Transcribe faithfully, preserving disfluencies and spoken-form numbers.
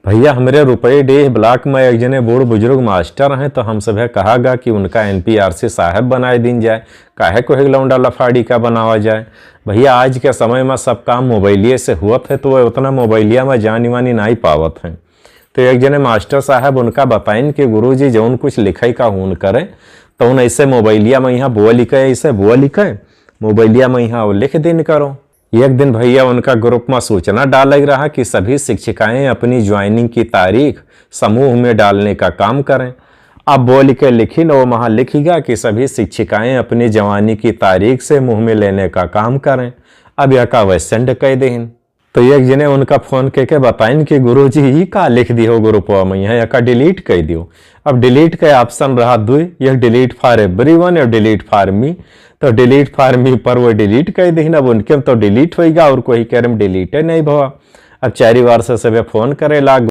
भइया, हमरे रुपये डीह ब्लॉक में एक जने बूढ़ बुजुर्ग मास्टर हैं, तो हम सभे कहा गा कि उनका एनपीआरसी साहब बनाए दीन जाए, काहे को एक लौंडा लफाड़ी का बनावा जाए। भइया, आज के समय में सब काम मोबाइलिए से हुअत है, तो वह उतना मोबाइलिया में जानी वानी नाई पावत हैं। तो एक जने मास्टर साहब उनका बताइन कि गुरुजी, जौन कुछ लिखे का हून करे, तौन ऐसे मोबाइलिया में यहाँ बोल के, ऐसे बोल के मोबाइलिया में यहाँ लिख दिन करो। एक दिन भइया उनका ग्रुप में सूचना डाले रहा कि सभी शिक्षिकाएं अपनी ज्वाइनिंग की तारीख समूह में डालने का काम करें। अब बोल के लिखिन, वो वहाँ लिखिगा कि सभी शिक्षिकाएं अपनी जवानी की तारीख समूह में लेने का काम करें। अब यह का वह सेंड कर देहिन। तो एक जने उनका फोन के के बताइन कि गुरुजी, ई का लिख दिहो ग्रुपवा में, यहाँ एका डिलीट कर दियो। अब डिलीट के ऑप्शन रहा दुई, एक डिलीट फॉर एवरीवन और डिलीट फॉर मी। तो डिलीट फॉर मी पर वो डिलीट कर देहिन। अब उनके में तो डिलीट होइगा और कोई के में डिलीटे नहीं भवा। अब चारी बार से सभे फोन करे लाग